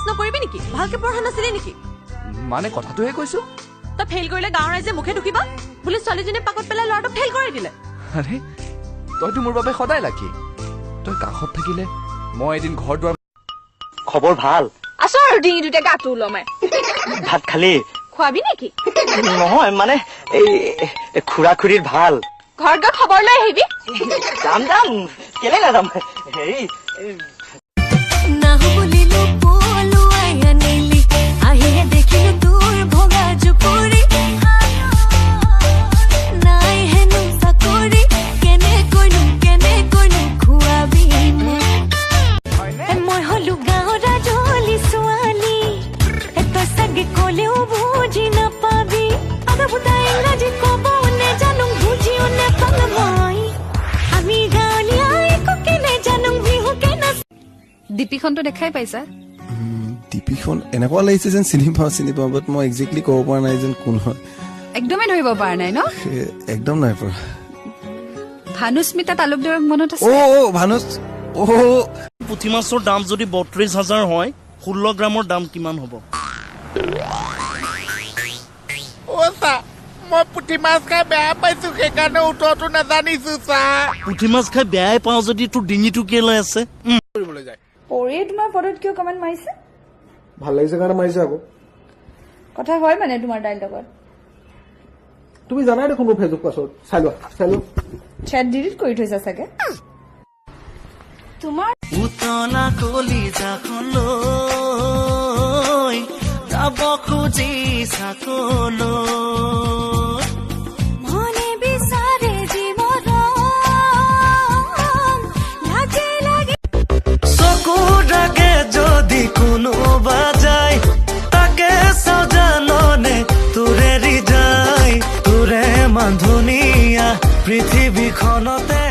নকৰিবি নেকি? ভালকে পঢ়া নাছিলি নেকি? মানে কথাটোহে কৈছো। তই ফেইল কৰিলে গাঁৱৰ ৰাইজে মুখে দুখিব বুলি ছোৱালীজনীয়ে পাকত পেলাই ল'ৰাটো ফেইল কৰাই দিলে। আৰে তইতো মোৰ বাবে সদায় লাকি। তই কাষত থাকিলে মই এদিন ঘৰ দুৱাৰ। খবৰ ভাল? আছো আৰু ডিঙিটোতে গাটো ওলমাই। ভাত খালি? খুৱাবি নেকি? নহয় মানে এই খুৰা খুৰীৰ ভাল। ঘৰত গৈ খবৰ লৈ আহিবি। যাম যাম, কেলে নাযাম। হেৰি ডিপিখনটো দেখাই পাইছা? ডিপিখন এনেকুৱা লাগিছে যেন চিনি পাওঁ, বাট মই একজেক্টলি ক'ব পৰা নাই যেন কোন হয়। একদমেই ধৰিব পৰা নাই ন? একদম নাই পৰা। ভানুস্মিতা তালুকদাৰক মনত আছে? অ ভানুস, অ পুঠি মাছৰ দাম যদি ৩২,০০০ হয়, ১৬ গ্ৰামৰ দাম কিমান হ'ব? মই পুঠি মাছ খাই বেয়া পাইছো, সেইকাৰণে উত্তৰটো নাজানিছো। পুঠি মাছ খাই বেয়াই পাওঁ যদি তোৰ ডিঙিটো কেলৈ আছে? পৰীয়ে তোমাৰ ফটোত কিয় কমেণ্ট মাৰিছে? ভাল লাগিছে কাৰণে মাৰিছে আকৌ। কথা হয় মানে তোমাৰ তাইৰ লগত? তুমি জানাই দেখোন মোৰ ফেচবুক পাছৱৰ্ড। চাই লোৱা, চাই লোৱা। চেট ডিলিট কৰি থৈছা চাগে। তোমাৰ উতলা কলিজাখন লৈ যাব খুজিছা ক'লৈ? যদি কোনোবা যায় তাকে চাওঁ জাননে তোৰে ৰিজাই, তোৰে মান ধুনীয়া পৃথিৱীখনতে।